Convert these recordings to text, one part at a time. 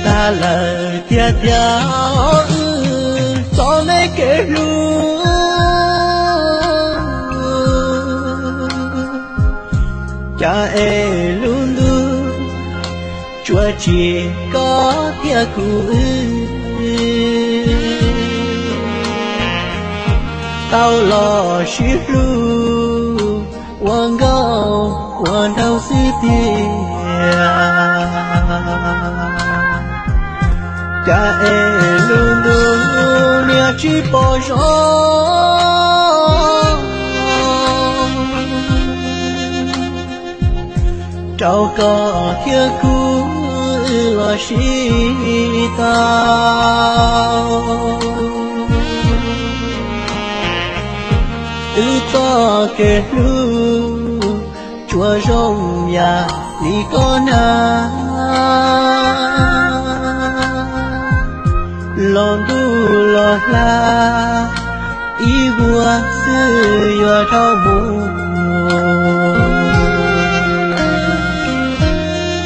Tas lawm tiag tiag wb txoj me kev hlub, cas es lub ntuj tsuas tsim koj thiab kuv wb tau los sib hlub ua nkauj ua nraug xwb tiag. Cas es lub ntuj niaj tsis pom zoo rau koj thiab kuv los sib tau. Wb txoj kev hlub tsuas zoo yam li koj na, los ntuj los hla ib vuag xwb yuav dhau mus.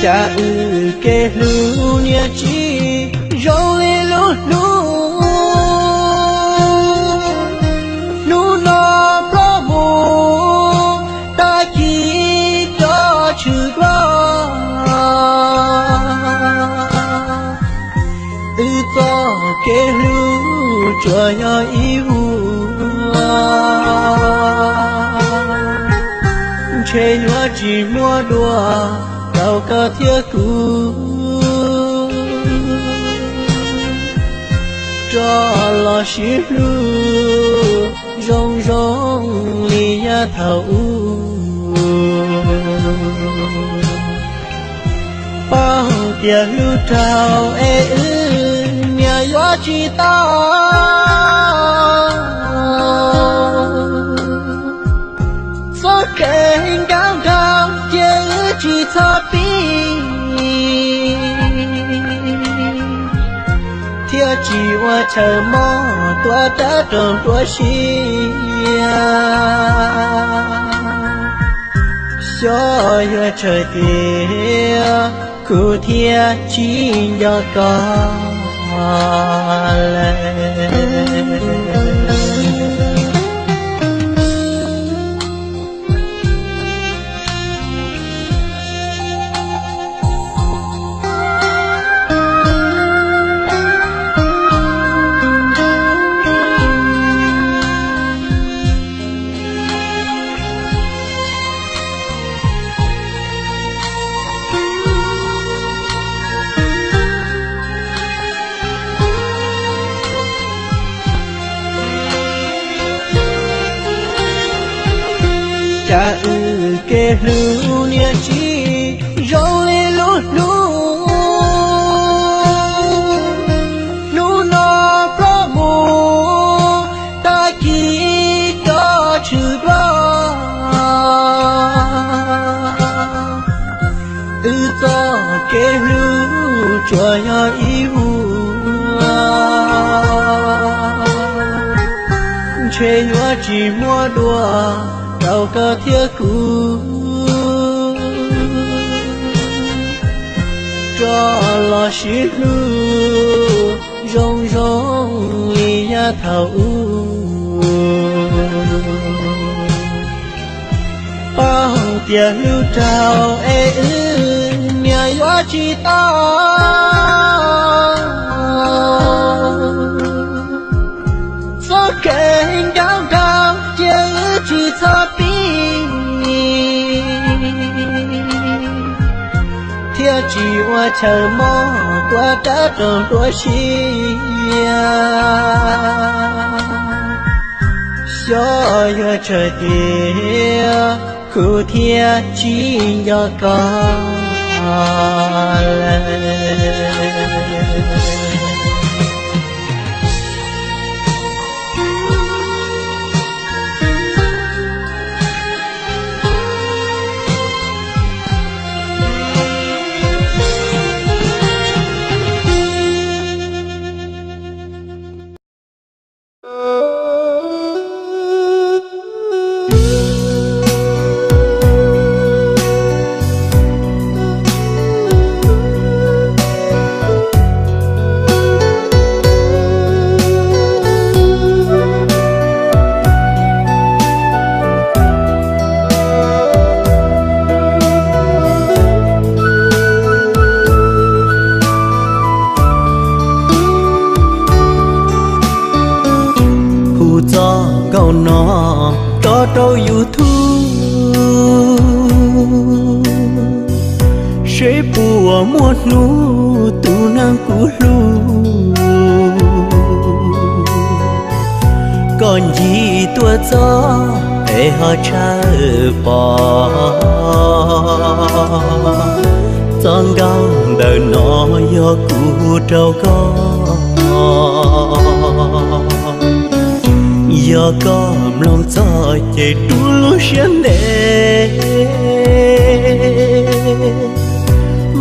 Cas wb kev hlub niaj tsis zoo li lub hnub, hnub no ploj mus tag kis cov tshwm duab. Wb txoj kev hlub tsuas yog ib vuag, ntshe yuav tsis muaj dua rau koj thiab kuv rov los sib hlub zoo zoo li yav thaum ub. Paub tias hlub rau es wb niam yuav tsis tau, txoj kev nkauj nraug ces wb tsis txhob pib, thiaj tsis ua chaw mob tuav rawv rooj tuav siab. Xyov yuav tsawg tiam kuv thiaj tsis nco koj lawm. Cas wb kev hlub niaj tsis zoo li lub hnub, hnub no ploj mus tag kis cov tshwm duab. Wb txoj kev hlub tsuas yog ib vuag, ntshe yuav tsis muaj dua rau koj thiab kuv rov los sib hlub zoo zoo li yav thaum ub. Paub tias hlub rau es wb niam yuav tsis tau, txoj kev nkauj nraug ces wb tsis txhob pib, thiaj tsis ua chaw mob tuav rawv rooj tuav siab. Xyov yuav tsawg tiam kuv thiaj tsis nco koj lawm. Hu txoj nkauj no rov rau YouTube, seb puas muaj hnub tus neeg kuv hlub, koj ncig tuaj txog es ho tshawb pom. Txoj nkauj ntawm no yog kuv hu rau koj. Yog koj mloog txog ces rub lub siab ntev,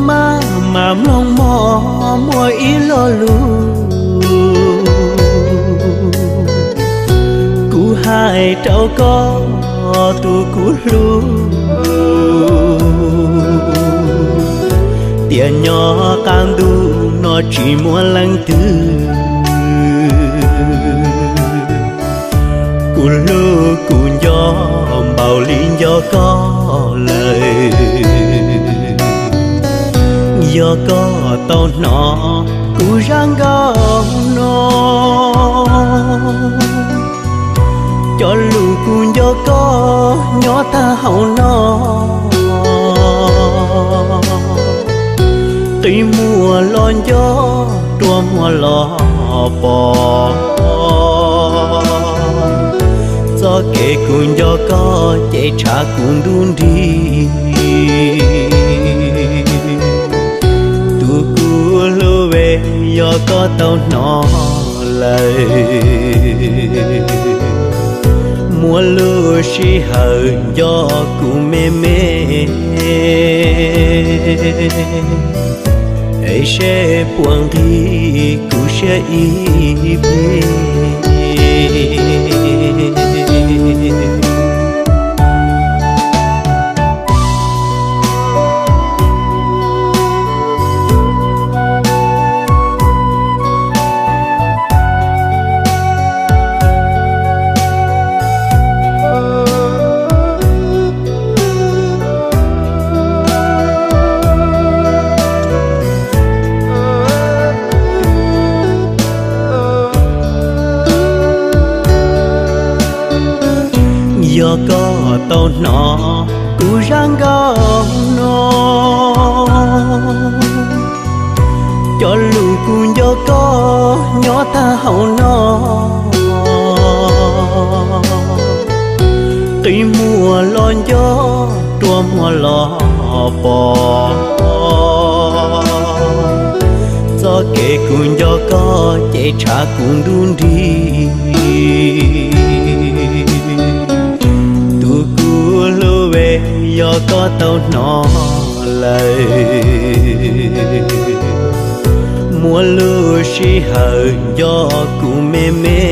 maj mam mloog mog, muaj ib lo lus kuv hais rau koj tus kuv hlub. Tiam nyob qab ntuj no tsis muaj leej twg, kuv hlub kuv nco npaum li nco koj lawm. Yog koj tau hnov kuv zaj nkauj no, cov lus kuv nco koj nyob tag hauv no, qi muag los nco, rua muag los pom. Txoj kev kuv nco koj ces tshav kuv ntuj nrig. Tus kuv hlub es, yog koj tau hnov lawm, muaj lub sij hawm nco kuv me me, es seb puas nqhis kuv siab ib pliag. Yog koj tau hnov kuv zaj nkauj no, cov lus kuv nco koj nyob tag hauv no, qi muag los nco, rua muag los pom. Txoj kev kuv nco koj ces tshav kuv ntuj nrig. Tus kuv hlub es, yog koj tau hnov lawm, muaj lub sij hawm nco kuv me me,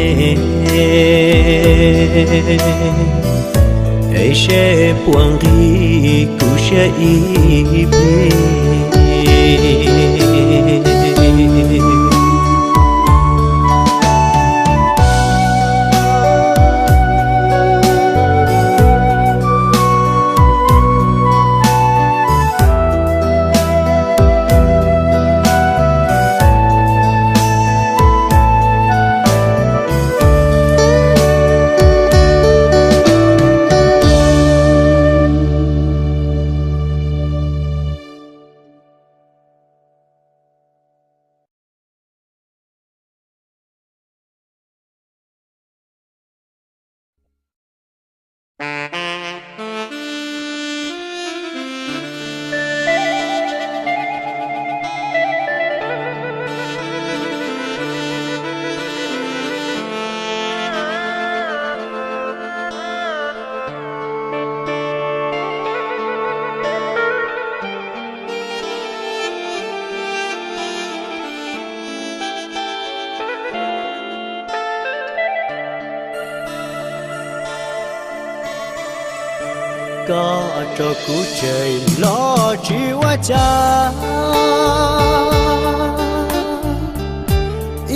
es seb puas nqhis kuv siab ib pliag. Koj rau kuv tseg los tsis ua cas,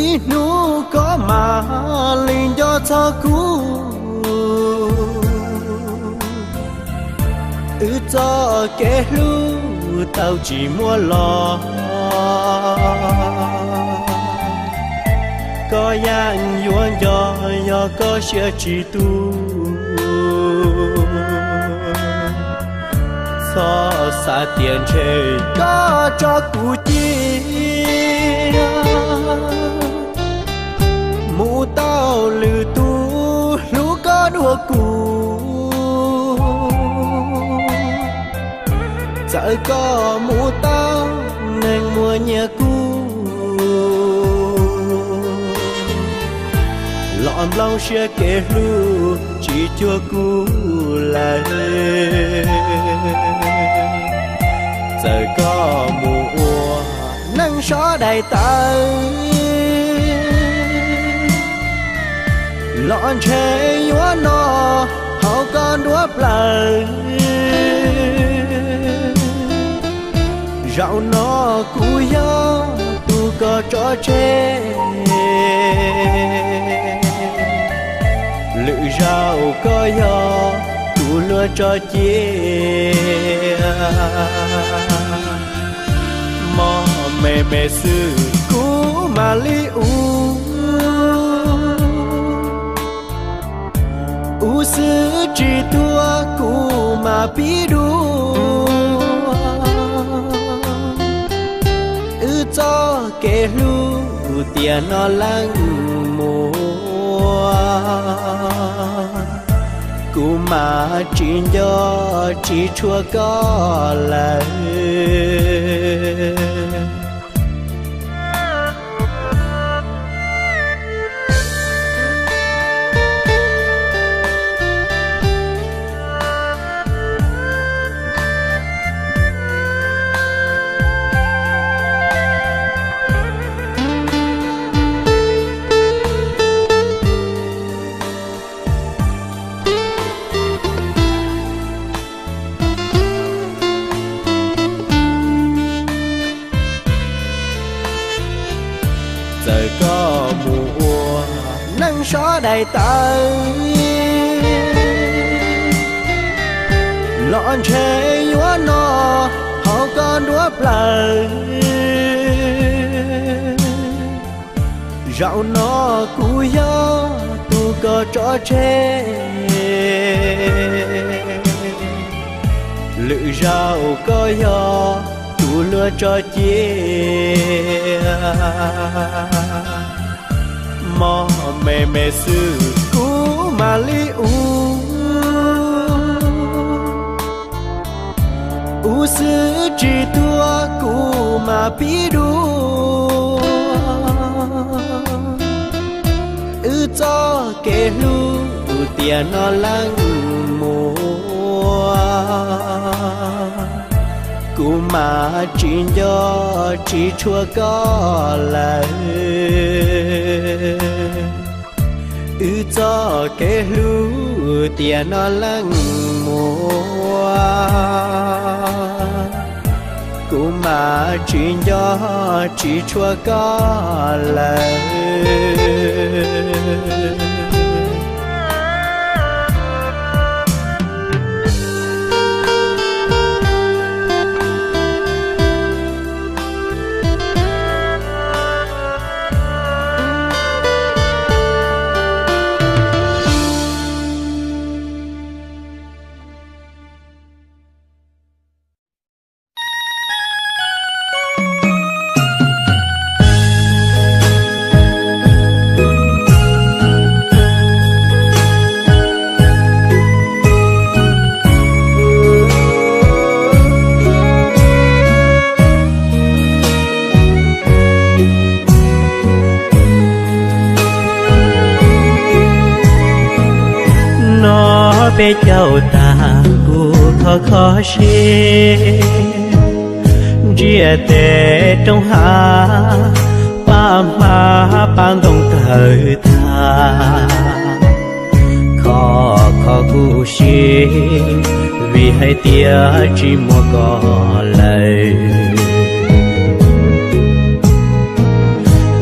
ib hnub koj mam li nco txog kuv. Wb txoj kev hlub tau tsis muaj los, koj yeej yuav nco, yog koj siab tsis tu. Txhob xav tias ntshe koj tso kuv cia, mus tau lwm tus hlub koj dua kuv. Txawm koj mus tau neeg muaj nyiaj kub, los nplooj siab kev hlub tsis cuag kuv lawm. Txawm koj mus ua neej sov daim tawv, los ntshe yuav noj hauv koj nruab plawv. Zaum no kuv yog tus koj tso tseg, lwm zaus koj yog tus luag tso cia. Mob me me xwb kuv mam li ua, ua xwb tsis tuag kuv mam pib dua. Wb txoj kev hlub tiam no leej muaj, kuv mam tsis nco tsis tshua koj lawm. Txawm koj mus ua neej sov daim tawv, los ntshe yuav noj hauv koj nruab plawv. Zaum no kuv yog tus koj tso tseg, lwm zaus koj yog tus luag tso cia. Mob me me xwb kuv mam li ua, ua xwb tsis tuag kuv mam pib dua. Wb txoj kev hlub tiam no leej muaj, kuv mam tsis nco tsis tshua koj lawm. Wb txoj kev hlub tiam no leej muaj, kuv mam tsis nco tsis tshua koj lawm. Nov peb caug tag kuv kho kho siab, ntsiag tes roob hav, pab hmab pab ntoo tawg tag, kho kho kuv siab, Vim hais tias tsis muaj koj lawm,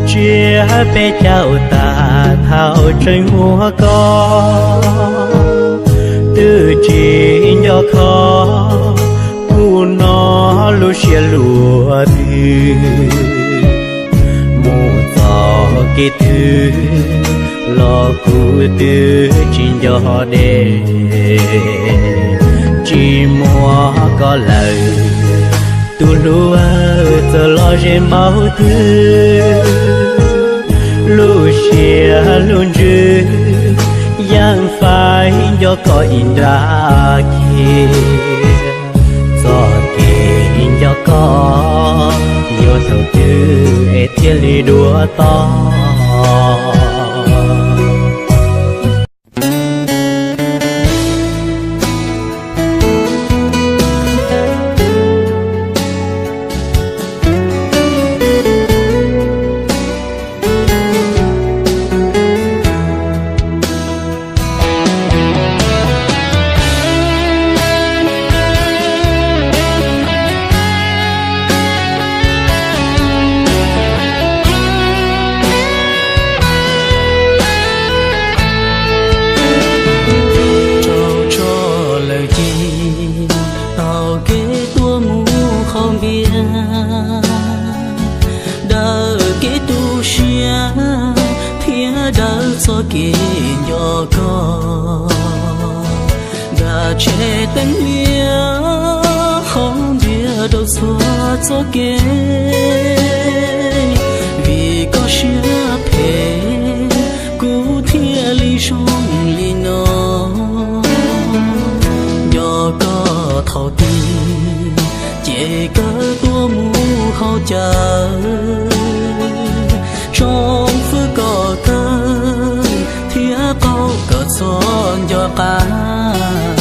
tsiab peb caug tas thaum tseem muaj koj, twb tsis nco kho, kuv no lub siab luaj twg, mus txoj kev twg los kuv twb tsis nco deb. Tsis muaj koj lawm, tus hlub txawm los ze npaum twg, lub siab lub ntsws yeej faib nco koj ib nrab kiag. Txoj kev nco koj yuav thaum twg es thiaj li dua toj? Rau tso lawm ces tau kev tuaj mus haus npias, daws kev tu siab thiab daws txoj kev nco koj. Nram tsheb teeb liab haus npias rau txhua txoj kev, vim koj siab phem kuv thiaj li zoo li no. Nco koj thaum twg ces kawg tuaj mus haus cawv, tsoom fwv koj kawg thiab qaug kawg txhua nco qab.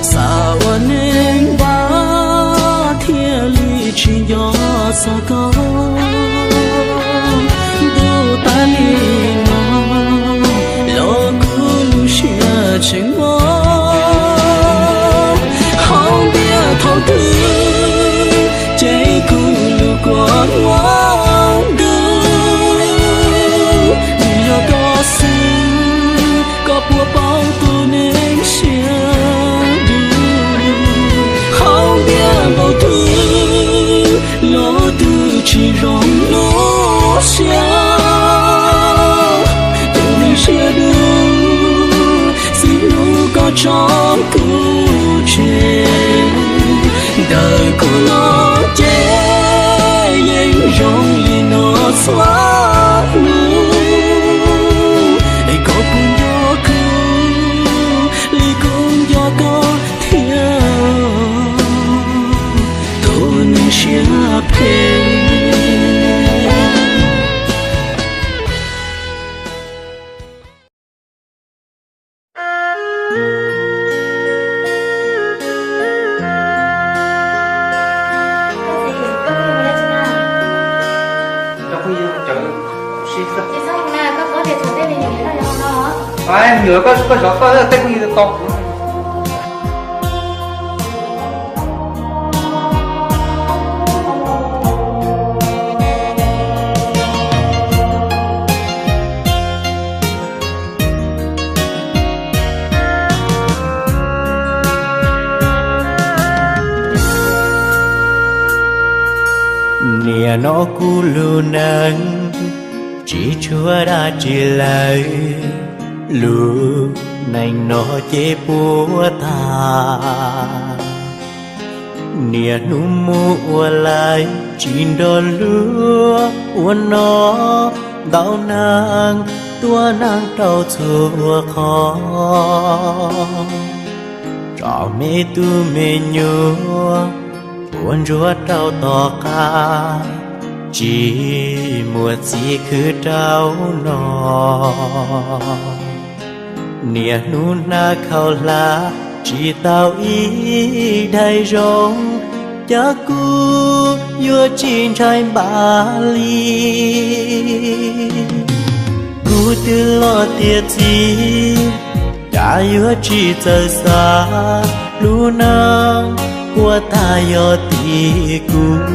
Xav ua neeg npab thiaj li tsis nco txog koj, ntuj tas li no los kuv lub siab tseem mob. Haus npias thaum twg ces kuv lub kua muag ntuj, vim yog koj xwb koj puas paub tus neeg siab dub. Haus npias npaum twg los twb tsis zoo lub siab, tus neeg siab dub xwb hnub koj tso kuv tseg. Ntawm kuv no ces yeej zoo li no txhua hnub, es koj puas nco kuv li kuv nco koj thiab, tus neeg siab phem. Nyuam koj, koj zov koj tej phooj ywg tau kuv. Niaj no kuv lub neej tsis tshuav dab tsi lawm, lub neej no ces puas tag. Niaj hnub mus ua laib tsis nrog luag ua noj, ntau neeg tuav neeg rau txhua qhov. Tso me tub me nyuam puas ntsuag rau tom qab, tsis muaj txiv khwv rau no. Niaj hnub hnav khaub hlab tsis tau ib daim zoo, cas kuv yuav tsis ntshai npaum li. Kuv twb los tiav txiv, cas yuav tsis txawj xav, Lub neej ua tag yog tim kuv,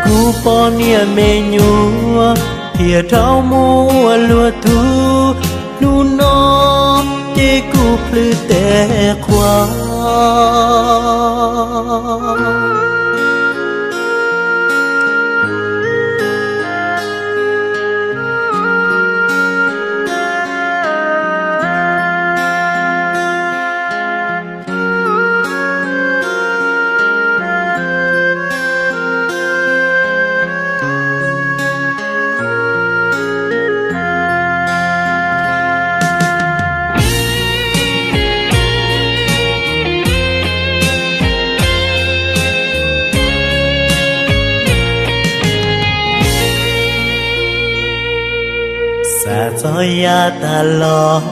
kuv poj niam me nyuam thiaj rov mus ua luag tug. Hnub no ces kuv plhws tes qhua. Xav txog yav tas los,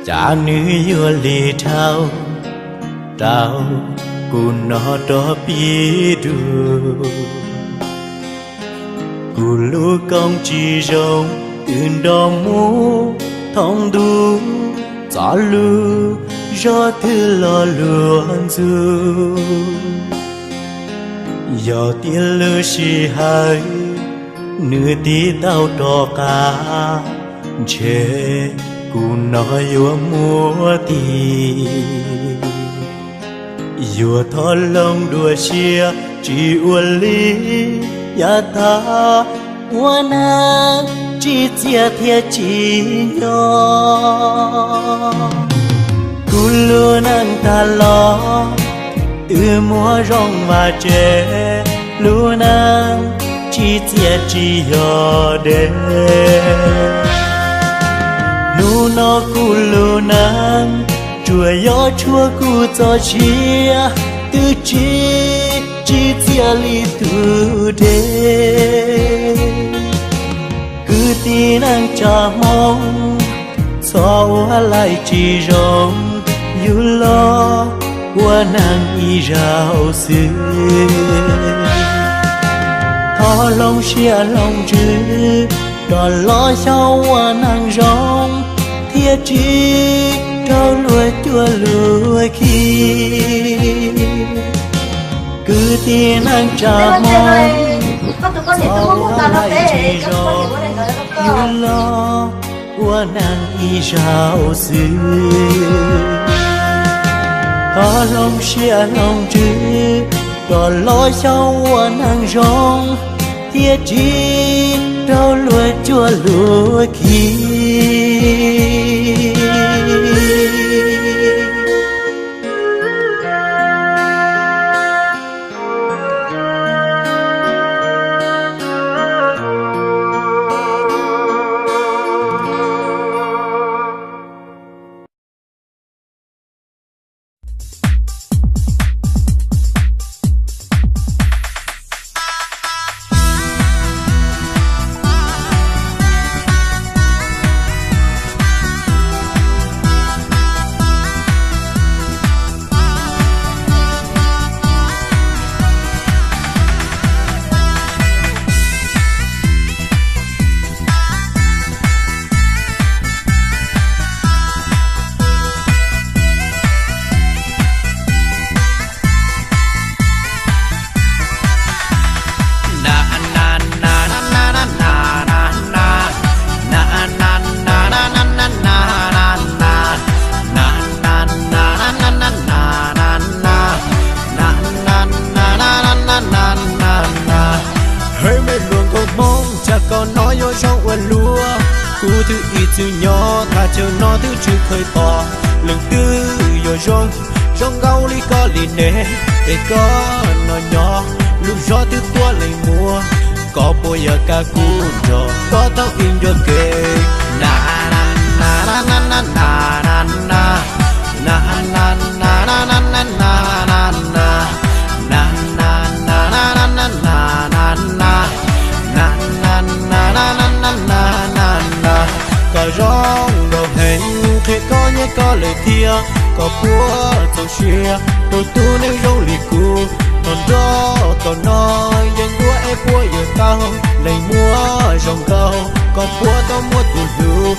cas nws yuav li dhau, rau kuv no rov pib dua. Kuv lub koob tsis zoo twb nrov mus thoob ntuj, txoj lus zog twb los luag ntxug. Yog tias lub sij hawm nws tiv tau rov qab, ntshe kuv no yuav muaj tis. Yuav thov hloov dua siab tsis ua li yav tas, ua neej tsis txiaj thiab tsis nyob. Kuv lub neej tag los twb muaj zoo vaj tse, lub neej tsis txiaj tsis yog deb. Hnub no kuv lub neej tsuas yog tshuav kuv txoj sia, twb tsis tsis txiaj li tus deb. Kwv tij neej tsa Hmoob, txhob ua laij tsis zoo, yus los ua neeg ib zaug xwb. Thov hloov siab hloov ntsws, rov los xyov ua neeg zoo, thiaj tsis raug luag cuab luag khi. Kwv tij neej tsa Hmoob, txhob ua laij tsis zoo, yus los ua neeg ib zaug xwb. Thov hloov siab hloov ntsws, rov los xyov ua neeg zoo, thiaj tsis raug luag cuab luag khi. Hwm, me hluas nkauj Hmoob, cas koj no yuav zoo ua luaj. Kuv twb ib txwm nyob thaj chaw no twb tsis kheev pom leej twg yuav zoo, zoo nkauj li koj li ne. Es koj no nyob, lub zos twb tuaj leej muaj, koj puas yog kam kuv nrog koj tau ib ncua kev? Na na na na na na na na. Na na na na na na na na. Na na na na na na na na. Na na na na na na na na na. Koj zoo nkauj heev, qhia koj nyiam koj lawm thiab. Koj puas txaus siab rau tus neeg zoo li kuv, nrog nrog koj no yeej dua es puas yuav tau leej muaj zoo nkauj? Koj puas tau muaj tus hlub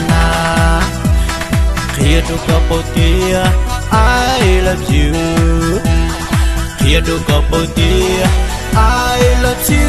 na. Qhia rau koj paub tias I love you. Qhia rau koj paub tias I love you.